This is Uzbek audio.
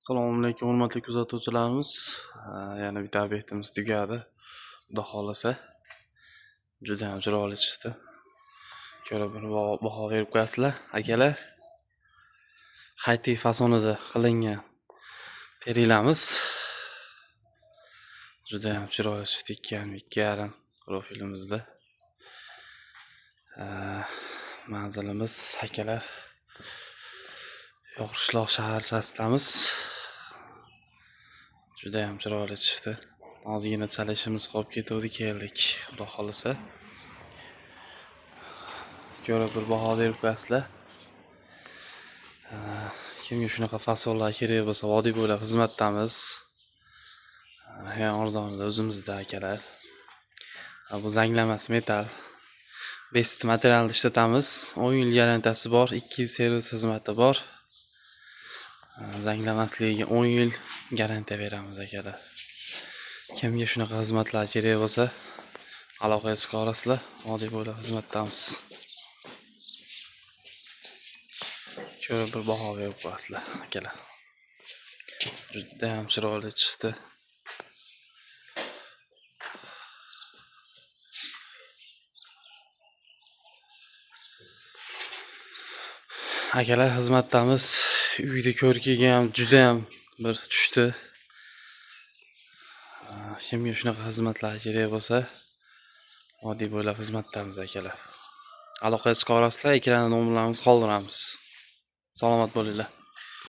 Assalomu alaykum, hurmatli kuzatuvchilarimiz. Yana bitta obyektimiz tugadi. Xudo xohlasa, juda ham chiroyli chiqdi. Ko'rib bir baho berib qo'yasizlar, akalar. High fasonida qilingan perilamiz. Juda ham chiroyli chiqdi, 2,5 2,5 profilimizda. Manzilimiz, akalar, Yoqishloq shaharchasidamiz. Juda ham chiroyli chiqdi. Ozgina chalishimiz qolib ketuvdi, keldik. Xudo xohlasa. Ko'rib bir baho berib qo'yasizlar. Kimga shunaqa fasonlar kerak bo'lsa, vodiy bo'ylab xizmatdamiz. Eng arzonida o'zimizda, akalar. Bu zanglamas metall. Best materialni ishlatamiz. 10 yil garantiyasi bor, 2 yil servis xizmati bor. Zanglamasligiga 10 yil garantiya beramiz, akalar. Kimga shunaqa xizmatlar kerak bo'lsa, aloqaga chiqa olasizlar. Vodiy bo'ylab xizmatdamiz. Ko'rib bir baho berib qo'yasizlar, akalar. Juda ham chiroyli chiqdi. Akalar, xizmatdamiz. Uyda ko'rkiga ham juda ham bir tushdi. Kimga shunaqa xizmatlar kerak bo'lsa, vodiy bo'ylab xizmatdamiz, akalar. Aloqaga chiqa olasizlar, ekranda nomerlarimizni qoldiramiz. Salomat bo'linglar.